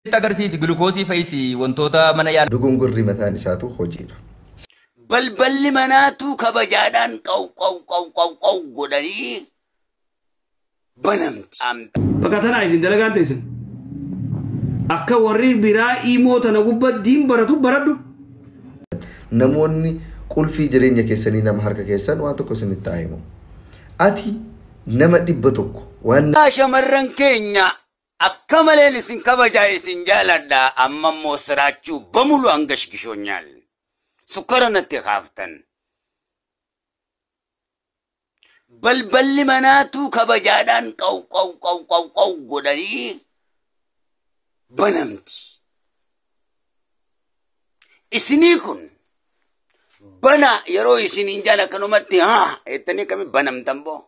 Agarsiisi gulukoosii fa'is wantoota mana yaalaa. Dogongorri mataan isaatu hojiidha. Balballi manaatu kabajaadhaan qaw qaw qaw qaw qaw godhanii banamti. Bakka tanaa isin dalagaan teessan. Akka warri biraa imoo tana gubbaa diin baratu baradhu. Namoonni qulfii jireenya keessanii nama harka keessan waan tokko isinitti haa himu. Ati nama 100 waan Shamarran keenya akka maleen isin kabajaa isin jaaladha amma immoo siraachuu bamulu hanga shigishonyaal. Sukkara natti kaaftan. Balballi manaatu kabajaadhaan qaw qaw qaw qaw qaw godhanii banamti. Isinii kun bana yeroo isiniin jaan akkanumatti haa jettanii akkamiin banamtan boo.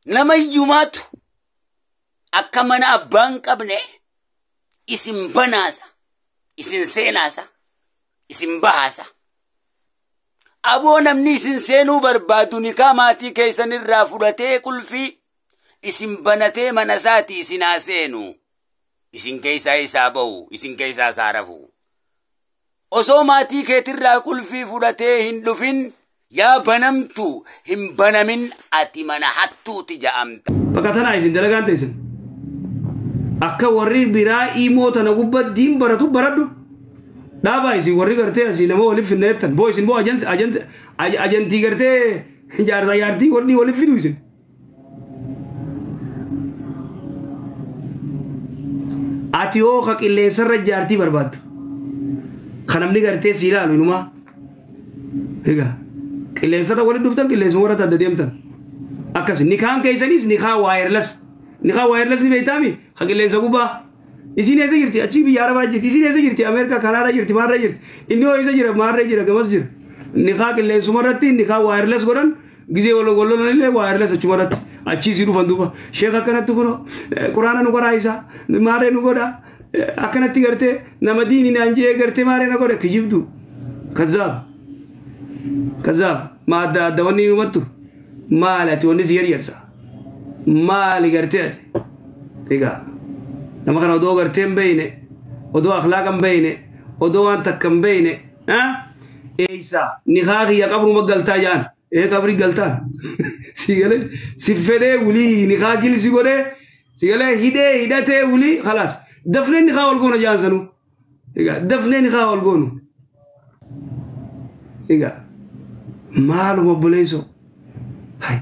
Nama iyyumaatu akka mana abbaan qabne isin banaasa, isin seenaasa, isin bahaasa. Aboo namni isin seenuu barbaadu nikaa maatii keessan irraa fudhatee qulfii isin banatee mana isaati isin haa seenu. Isin keessaa isaa bahu, isin keessaa isaa rafu. Osoo maatii keetirraa qulfii fudhatee hin dhufin yaa banamtu hin banamin ati mana hattuuti ja'amta. Bakka tanaa isin dalagaan teessan. Akka warri biraa imoo tana gubbaa diin baratu baradhu. Dhaabaa isin warri gartee asii nama waliif finna jettan. Boo isin boo ajantii gartee jaarsaa jaartii warri waliif fidu isin. Ati hoo ka qilleensarra jaartii barbaaddu. Kan namni gartee si ilaalu inumaa. Egaa qilleensarra walitti dhuftan qilleensuma warra adda deemtan. Akkas nikaan keessanis nikaa waayerles. Nikaa waayerles ni beektaami ka qilleensa gubbaa. Isin eessa jirti? Achii biyya Arabaa jirti. Isin eessa jirti? Ameerikaa, Kanaadaa jirti, maarra jirti. Inni hoo eessa jira? Maarra jira, gamas jira. Nikaa qilleensuma irratti nikaa waayerles godhan gizee wal lolan illee waayerles achuma irratti. Achii si dhufan duuba. Sheek akkanatti kunoo quraana nu qoraa isaa maarree nu godha. Akkanatti gartee nama diini naan jee gartee maarree na godha kijibdu. Kazaab. Kazaab. Ma adda adda wanni hubattu. Maali ati wanni si yariyarsa. Maali gartee ati. Egaa. Nama kana odoo gartee hin beeyne, odoo akhlaaqa hin beeyne, odoo waan takka hin beeyne, eeysa nikaa kiyya qabruma galtaa jaan, ee qabri galtaan. Si galee si fedhee wulii nikaa gilsi godhee, si galee hidhee hidhatee wulii khalaas. Dafnee nikaa wal goona jaan sanuu. Egaa dafnee nikaa wal goonu. Egaa maaluma obboleessoo. Hai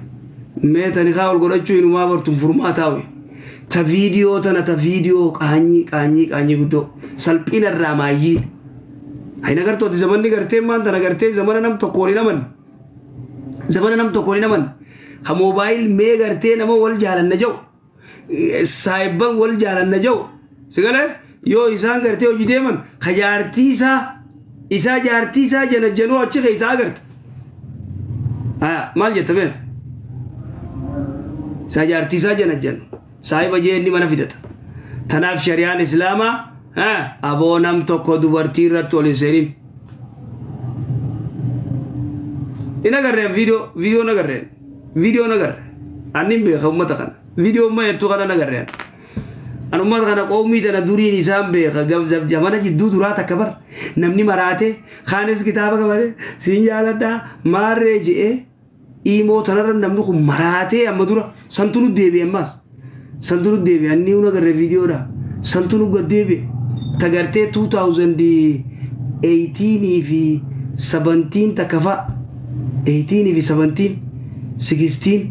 meeta nikaa wal godhachuu inumaa bartuun furmaataa wayi. Ta viidiyoo tana ta viidiyoo qaanyii qaanyii qaanyii guddoo salphina irraa maayyii. Hayi nagartooti zamanni gartee maan tana gartee zamana nam tokko waliin aman. Zamana nam tokko waliin aman. Ka moobaayil mee gartee nama wal jaalanna jau. Saayibban wal jaalanna jau. Sigalee yoo isaan gartee hojii deeman ka jaartii isaa isaa jaartii isaa jana januu achi keessaa agarta. Maal jetta beekta? Isaa jaartii isaa jana janu. Saahiba jee inni mana fidata. Tanaaf shari'aan Islaamaa aboo nam tokko dubartii irratti ol hin seenin. Hin agarreen viidiyoo viidiyoo nagarreen viidiyoo nagarre. Anni beeka uummata kana. Viidiyoo amma jettu kana nagarreen. An uummata kana qoomii tana duriin isaan beeka zamana jidduu duraa takka bar namni maraate kaanis kitaaba qabate siin jaaladhaa maarree je'ee imoo tanarra namni kun maraatee amma dura santu nu deebi'e ammaas. Santu nu deebi'e anni una agarre viidiyoodha. Santu nu gad deebi'e. Tagartee 2018 fi 17 takka fa'a. 18 fi 17 16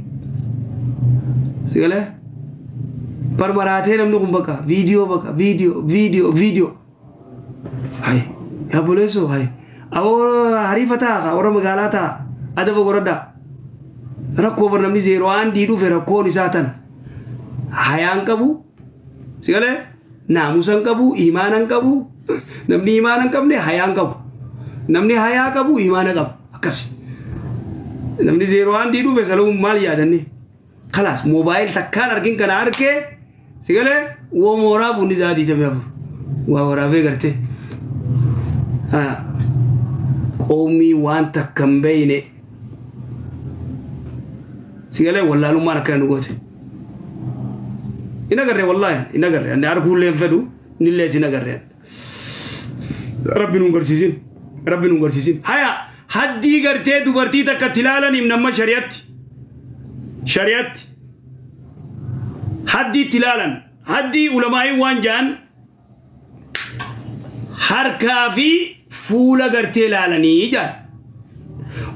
sigalee bar maraatee namni kun bakka viidiyoo bakka viidiyoo viidiyoo viidiyoo. Hai yaa boleessoo hai awoo hariifa ta'a warra magaalaa ta'a adaba godhadhaa. Rakkoo bar namni zeeroo aandii dhufe rakkoon isaa tana. Hayaan qabu sigalee naamusa hin qabu imaana hin qabu namni imaana hin qabne hayaan qabu namni hayaa qabu imaana qabu akkasi. Namni zeeroo aandii dhufe saluun maal yaadanni? Khalaas moobaayil takkaan argin kana arkee sigalee woo mooraa bunni isaa 24 waa waraabee gartee. Qoomii waan takka hin beeyne sigalee wallaalummaan akkana nu goote. Hin agarre wallaahi hin agarre ani arguullee hin fedhu. Nillee isin agarreen. Rabbi nuun garsiisin. Rabbi nuun garsiisin. Haya haddii gartee dubartii takka tilaalaniif nama shari'atti. Shari'atti. Haddii tilaalan. Haddii ulamaa'iin waan ja'an harkaa fi fuula gartee laalanii ja'an.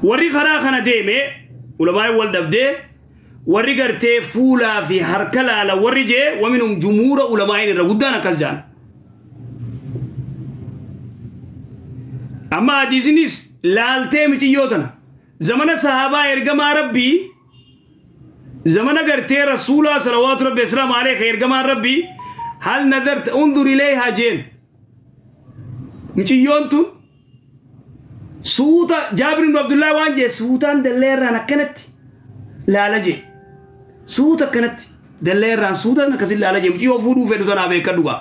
Warri karaa kana deeme ulamaa'iin wal dhabdee warri gartee fuulaa fi harka laala warri jee waminum jumuura ulamaa'iin irra guddaan akkas ja'an. Amma hadiisinis laaltee miciyyoo tana zamana sahaabaa ergamaa rabbii zamana gartee rasuulaa salawaatu rabbi islaamu aleyhi ergamaa rabbii hal nadarta undur ilayhaa jeen miciyyoon tun suuta Jaabir ibn Abdullahi waan jee suutaan dalleerraan akkanatti laala jee suuta akkanatti dalleerraan suutaan akkasin laala jee miciyyoo fuudhuu fedhu tanaa beekadhu gaa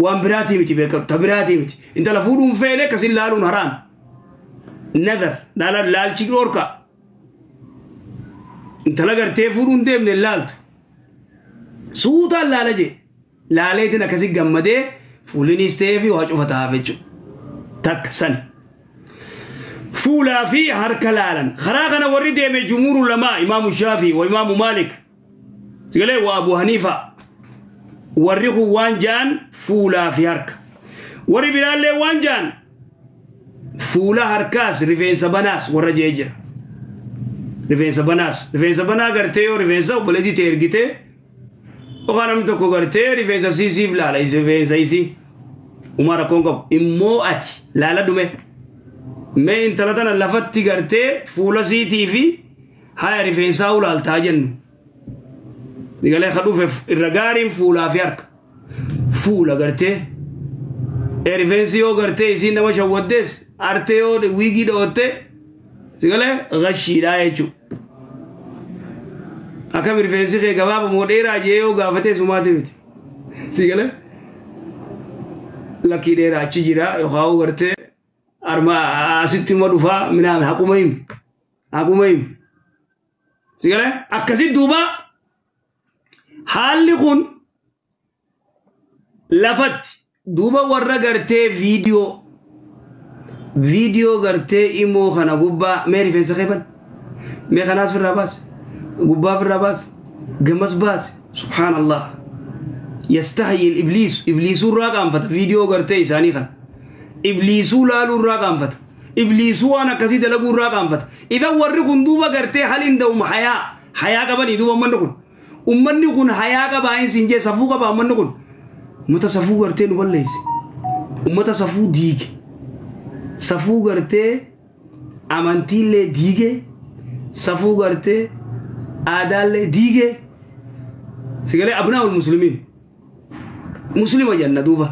waan biraatii miti beekadhu ta biraatii miti intala fuudhuun feene akkasin laaluun haraam nadar laalchi dhorka intala gartee fuudhuun deemne laaltu suutaan laala jee laaleetiin akkasi gammadee fuullinis ta'ee fi waa cufa taa'aaf jechuudha takka sani. Fuulaa fi harka laalan karaa kana warri deeme jumhuuru lamaa imaamu Shaafii wa imaamu Maalik sigalee wa Abu Haniifa warri kun waan ja'an fuulaa fi harka warri biraallee waan ja'an fuula harkaas rifeensa banaas warra jee jira. Rifeensa banaas rifeensa banaa gartee yoo rifeensa obboleettii ta'e ergitee yookaan namni tokko gartee rifeensa siisiif laala rifeensa isii uumaa rakkoon qabu immoo ati laala dhume mee intala tana lafatti gartee fuula siitii fi haya rifeensaa ulaaltaa jennu. Digalee ka dhufe irra gaariin fuulaa fi harka fuula gartee rifeensi yoo gartee isiin nama shawwaddees artee yoo wiigii dhawatte sigalee gashiidhaa jechuudha. Akkam rifeensi kee gabaaba moo dheeraa jee yoo gaafatee sumaati miti. Sigalee lakkii dheeraa achi jira yookaan gartee arma asitti immoo dhufaa minaan haquma himu haquma himu. Sigalee akkasii duuba haalli kun lafatti duuba warra gartee viidiyoo gartee imoo kana gubbaa mee rifeensa kee ban mee kanaas firraa baase gubbaa firraa baase gamas baase subhaanallah yastahyi ibliis ibliisuu irraa qaanfata viidiyoo gartee isaanii kana ibliisuu laaluu irraa qaanfata ibliisuu waan akkasii dalaguu irraa qaanfata idan warri kun duuba gartee hal inda'um hayaa hayaa qabanii duuba ummanni kun hayaa qabaa hin siin jee safuu qabaa ummanni kun ummata safuu gartee nu balleesse ummata safuu diige safuu gartee amantiillee diige safuu gartee aadaallee diige sigalee abnaa'ul muslimiin muslima jenna duuba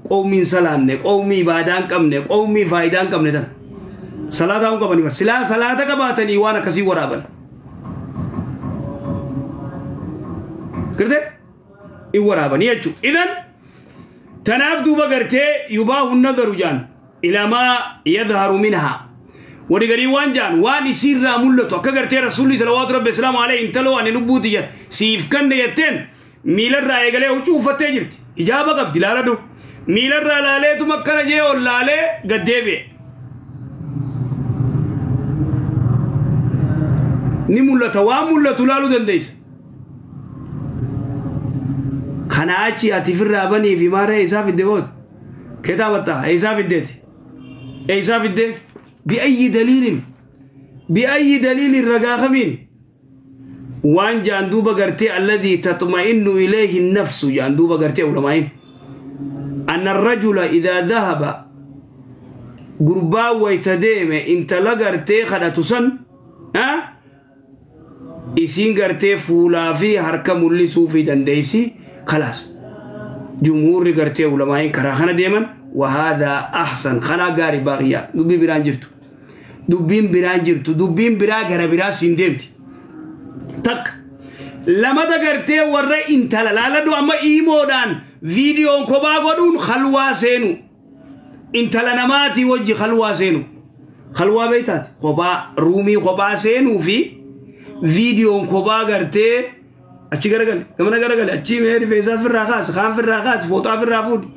qawmiin salaanne qawmii ibaadaa hin qabne qawmii faayidaa hin qabne tana salaataa hin qabanii bar silaa salaata qabaatanii waan akkasii waraaban gartee in waraabanii jechuudha idan tanaaf duuba gartee yubaahu nadaru jaan ilaa maa yadharu minhaa warri garii waan jaan waan isiirraa mul'atu akka gartee rasuulli salawaatu rabbi islaamu alayhi intaloo ani lubbuuti siif kanne jetteen miilarraa eegalee huccuu uffattee jirti ijaaba qabdi laaladhu miilarraa laaleetuma akkana jee ol laalee gad deebi'e ni mul'ata waan mul'atu laaluu dandeessa kana achi ati firraa banii fi maaree isaa fidde booda keetaa battaa isaa fiddeeti isaa fidde بأي دليل بأي دليل رقاخمين وان جاندوبا قرتي الذي تطمئن إليه النفس جاندوبا قرتي علماء أن الرجل إذا ذهب قربا ويتديم انت لقرتي خدتسن ها إسين قرتي فولا في حركة ملسو في دنديسي خلاص جمهور قرتي علماء كراخنا ديما وهذا أحسن خنا قاري باغيا دبي بران جرتو دبين بران جرتو دبين برا غرا برا سندمتي تك لما دغرتي ورا انت لا لا دو اما ايمودان فيديو كوبا غدون خلوا سينو انت لنماتي وجه خلوا سينو خلوا بيتات خبا رومي خبا سينو في فيديو كوبا غرتي Achi garagali gamana garagali achi mee rifeensaas firraa kaasi kaan firraa kaasi fooxaa firraa fuudhi.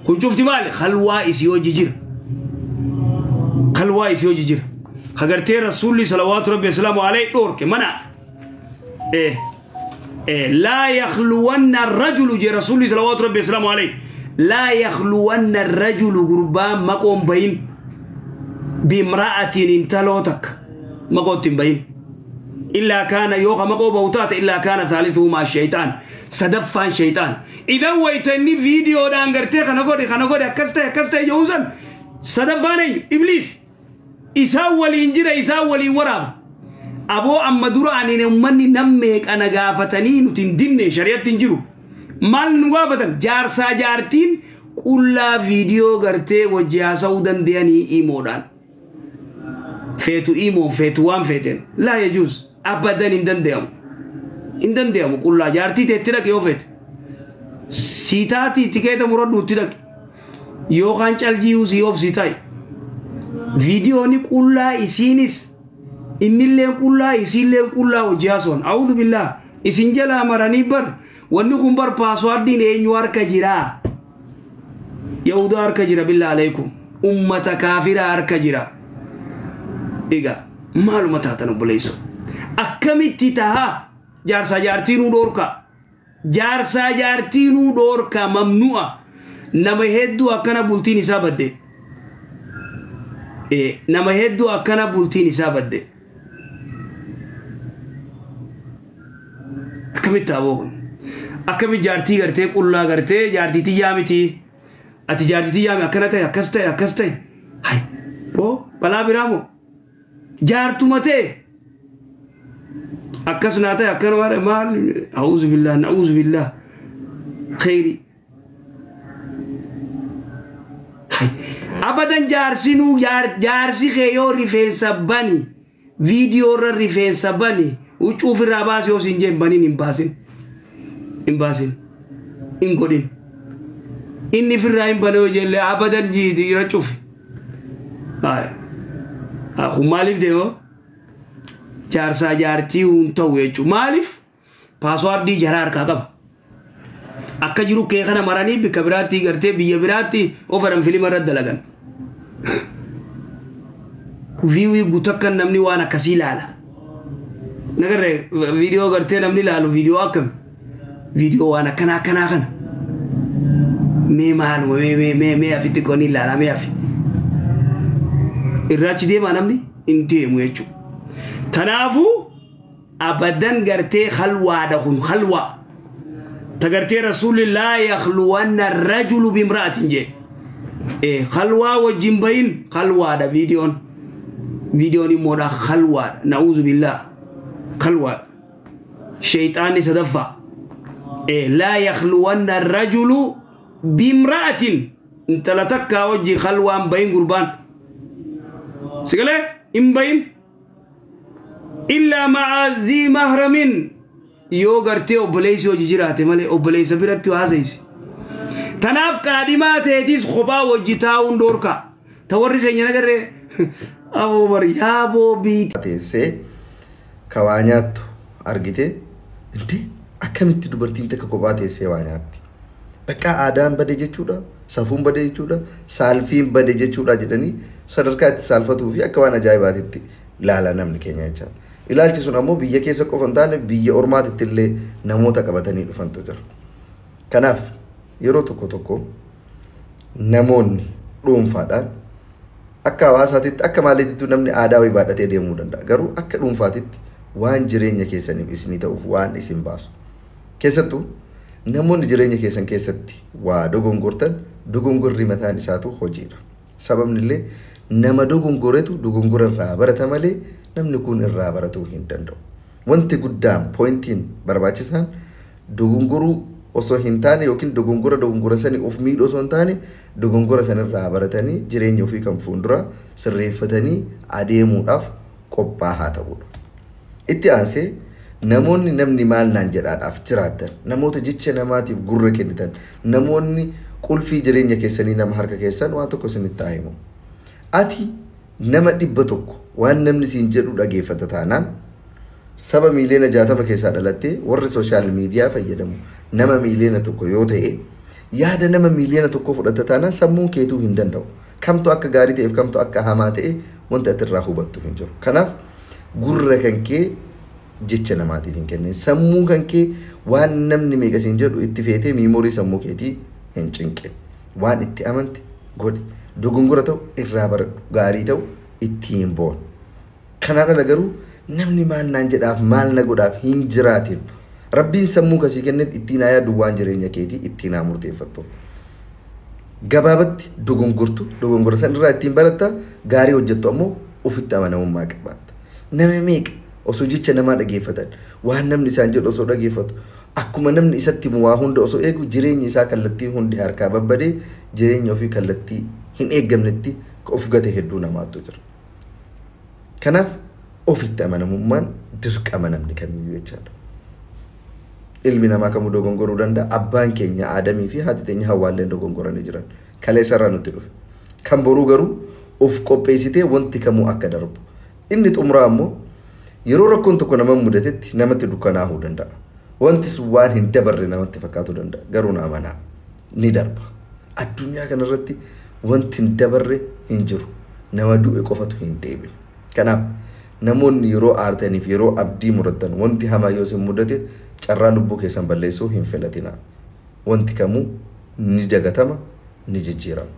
Kun cufti maali? Khalwaa isii hojii jira. Khalwaa isii hojii jira. Kagartee rasuulli salawaatu rabbi wasalaamu alayhi dhoorke mana. Laa yakhluwanna rajulu jee rasuulli salawaatu rabbi wasalaamu alayhi. Laa yakhluwanna rajulu gurbaa maqoon bayin bimra'atiin intaloo takka maqootti hin bayin. إلا كان يوخا مقوبة وتات إلا كان ثالثهما الشيطان صدفان شيطان. إذا ويتني فيديو دانغرتي خنقودي خنقودي أكسته أكسته جوزن صدفان إبليس إساول إنجرا إساول وراب أبو أما درا أني نمني نمك أنا غافتني نتندني شريعة تنجرو مال نغافتن جارسا جارتين كل فيديو غرتي وجهاسا ودن دياني إيمودان فيتو إيمو فيتو وان فيتن لا يجوز أبداً إن دنديم كل جارتي تترك يوفت سيتاتي تكيت مرد تترك يوخان چالجيوس يوف سيتاي فيديو ني كل إسينيس إن اللي كل إسين اللي كل وجاسون أعوذ بالله إسين جلا مراني بر ونكم بر باسوار دين إنوار كجرا يهودار كجرا بالله عليكم أمة كافرة أركجرا إيجا معلومة تاتنو بليسو akkamitti taha jaarsa jaartiinuu dhoorka jaarsa jaartiinuu dhoorka mamnu'a nama hedduu akkana bultiin isaa badde nama hedduu akkana bultiin isaa badde akkamitti aboo kun akkamitti jaartii gartee qullaa gartee jaartii tiyyaa miti ati jaartii tiyyaa mi akkana ta'e akkas ta'e akkas ta'e hay boo balaa biraa moo jaartuma ta'e akkas naa ta'e akkana maal a'uuzu billah na'uuzu billah khayri hay abadan jaarsinuu jaarsi kee yoo rifeensa bani viidiyoo irra rifeensa bani huccuu ofirraa baasi yoo siin jeen baniin hin baasin hin baasin hin godhin inni ofirraa hin bane yoo jelle abadan jiiti irra cufi kun maaliif deemoo jaarsaa jaartii hin ta'u jechuudha. Maaliif paaswaardii jaraa harkaa qaba. Akka jiru kee kana maranii bikka biraatti gartee biyya biraatti ofaran filima irra dalagan. Viiwii guutakkan namni waan akkasii ilaala. Nagarree viidiyoo gartee namni ilaalu viidiyoo akkam viidiyoo waan akkanaa akkanaa kana. Mee maaluma mee mee mee mee afitti qonni ilaala mee afi. Irraachi deemaa namni hin deemu jechuudha. Tanaafu abadan gartee khalwaadha kun khalwaa ta gartee rasuulli laa yakhluwanna rajulu bimra'atin jee khalwaa wajjin bayin khalwaadha viidiyoon viidiyoon immoodha khalwaadha na'uuzu billah khalwaadha shayxaanni sadaffaa laa yakhluwanna rajulu bimra'atin intala takkaa wajji khalwaan bayin gurbaan sigalee hin bayin إلا مع ذي محرم yoo gartee obboleessi hojii jiraate malee obboleessa biratti haasaysi. Tanaaf qaadhimaa ta'eetis kophaa wajji taa'uun dhoorka. Ta warri keenya nagarree aboo bari yaaboo biiti. Teessee ka waa nyaattu argite inti akkamitti dubartiin takka kophaa teessee waa nyaatti. Bakka aadaan bade jechuudha, safuun bade jechuudha, saalfiin bade jechuudha jedhanii sadarkaa itti saalfatuu fi akka waan ajaa'ibaatitti ilaala namni keenya jechaadha. Ilaalchi sun ammoo biyya keessa qofa hin taane biyya ormaatitti illee namoota qabatanii dhufantu jira. Kanaaf yeroo tokko tokko namoonni dhuunfaadhaan akka hawaasaatitti akka maaliitittuu namni aadaa wayii baadhatee deemuu danda'a. Garuu akka dhuunfaatitti waan jireenya keessaniif isinii ta'uuf waan isin baasu. Keessattuu namoonni jireenya keessan keessatti waa dogongortan dogongorri mataan isaatu hojiidha. Sababni illee nama dogongoretu dogongora irraa barata malee namni kun irraa baratuu hin danda'u. Wanti guddaan poointiin barbaachisaan dogongoruu osoo hin taane yookiin dogongora sanii of miidhuu osoo hin taane dogongora sanirraa baratanii jireenya ofii kan fuuldura sirreeffatanii adeemuudhaaf qophaa'aa ta'uudha. Itti aansee namoonni namni maal naan jedhaadhaaf jiraatan namoota jecha namaatiif gurra kennitan namoonni qulfii jireenya keessanii nama harka keessan waan tokko isinitti haa himu. Ati nama 100 waan namni siin jedhu dhageeffata taanaan Saba miiliyoona 60 keessaa dhalattee warri social media fayyadamu nama miiliyoona 1 yoo ta'e, yaada nama miiliyoona 1 fudhatta taanaan sammuun keetuu hin danda'u. Kamtu akka gaarii ta'eef kamtu akka hamaa ta'e wanta ati irraa hubattu hin jiru. Kanaaf gurra kan kee jecha namaatiif hin kennin. Sammuu kan kee waan namni meeqa siin jedhu itti feetee memory sammuu keetii hin cinqin. Waan itti amante godhi. Dogongora ta'u irraa baradhu. Gaarii ta'u ittiin boon. Kanaan ala garuu namni maal naan jedhaaf, maal na godhaaf hin jiraatin. Rabbiin sammuu kasii kenneef ittiin haa yaaddu, waan jireenya keetii ittiin haa murteeffattu. Gabaabatti dogongortu dogongora san irraa ittiin baratta, gaarii hojjettu ammoo ofitti amanamummaa qabaatta. Nama meeqa osoo jecha namaa dhageeffatan, waan namni isaan jedhu osoo dhageeffatu, akkuma namni isatti himu waa hunda osoo eegu, jireenyi isaa kallattii hundi harkaa babbadee jireenya ofii kallattii hin eeggamnetti of gate hedduu namaatu jira. Kanaaf ofitti amanamummaan dirqama namni kamiyyuu jechaadha. Ilmi namaa kamuu dogongoruu danda'a. Abbaan keenya Aadamii fi haati teenya Hawwaalleen dogongoranii jiran. Kaleessa irraa nutti dhufe. Kan boruu garuu of qopheessitee wanti kamuu akka darbu. Inni xumuraa ammoo yeroo rakkoon tokko nama mudatetti namatti dukkanaa'uu danda'a. Wanti sun waan hin dabarre namatti fakkaatuu danda'a. Garuu na amanaa, ni darba. Addunyaa kanarratti wanti hin dabarre hin jiru. Nama du'e qofatu hin deebine. Kanaaf namoonni yeroo aartaniif yeroo abdii murattan, wanti hamaa yoo isin mudate, carraa lubbuu keessan balleessuu hin filatinaa. Wanti kamuu ni dagatama, ni jijjiirama.